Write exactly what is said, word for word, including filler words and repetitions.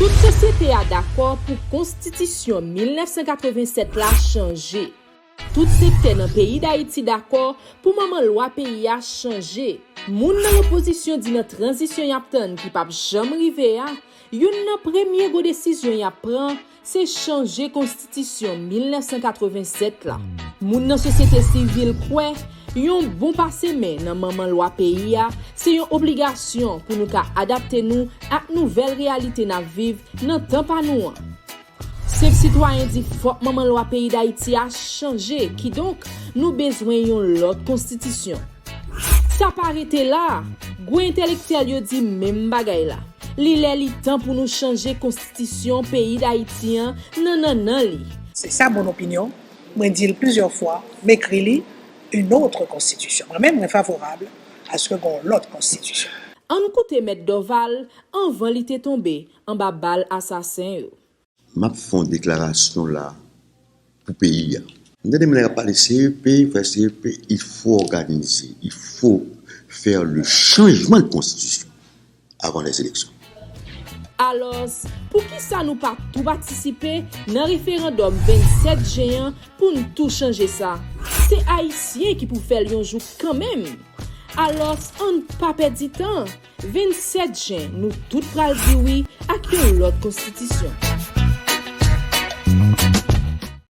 Tout sosyete a dakò pou konstitisyon mil nèf san katreven sèt la chanje. Tout sektè nan peyi Dayiti dakò pou manman lwa peyi a chanje. Moun nan lopozisyon di nan tranzisyon y ap tann ki p ap janm rive a, youn nan premye gwo desizyon y ap pran, se chanje konstitisyon mil nèf san katreven sèt la. Moun nan sosyete sivil kwè yon bon pase men nan manman lwa peyi a se yon obligasyon pou nou ka adapte nou ak nouvèl reyalite n ap viv nan tan pa nou an. Senp sitwayen di fòk manman lwa peyi Dayiti a chanje, kidonk nou bezwen yon lòt konstitisyon. Sa pa rete la, gwo entèlektyèl yo di menm bagay la. Li lè li tan pou nou chanje konstitisyon peyi Dayiti an nan nannan li. C'est ça mon opinion. Mwen di l plizyè fwa, m ekri li une autre constitution. Mwen menm, mwen favorab a ce que gon lòt konstitisyon. Ann koute Mèt Dorval anvan li te tonbe anba bal asasen yo. M ap fè yon deklarasyon la pou peyi a. M tande moun nèg ap pale C E P, frè C E P, il faut organiser, il faut faire le changement de constitution avant les élections. Alòs, poukisa nou pa tou patisipe nan referandòm vennsèt jen an pou n tou chanje sa? Se Ayisyen ki pou fè l yon jou kanmenm. Alòs, ann pa pèdi tan. Vennsèt jen, nou tout pral di wi ak yon lòt konstitisyon.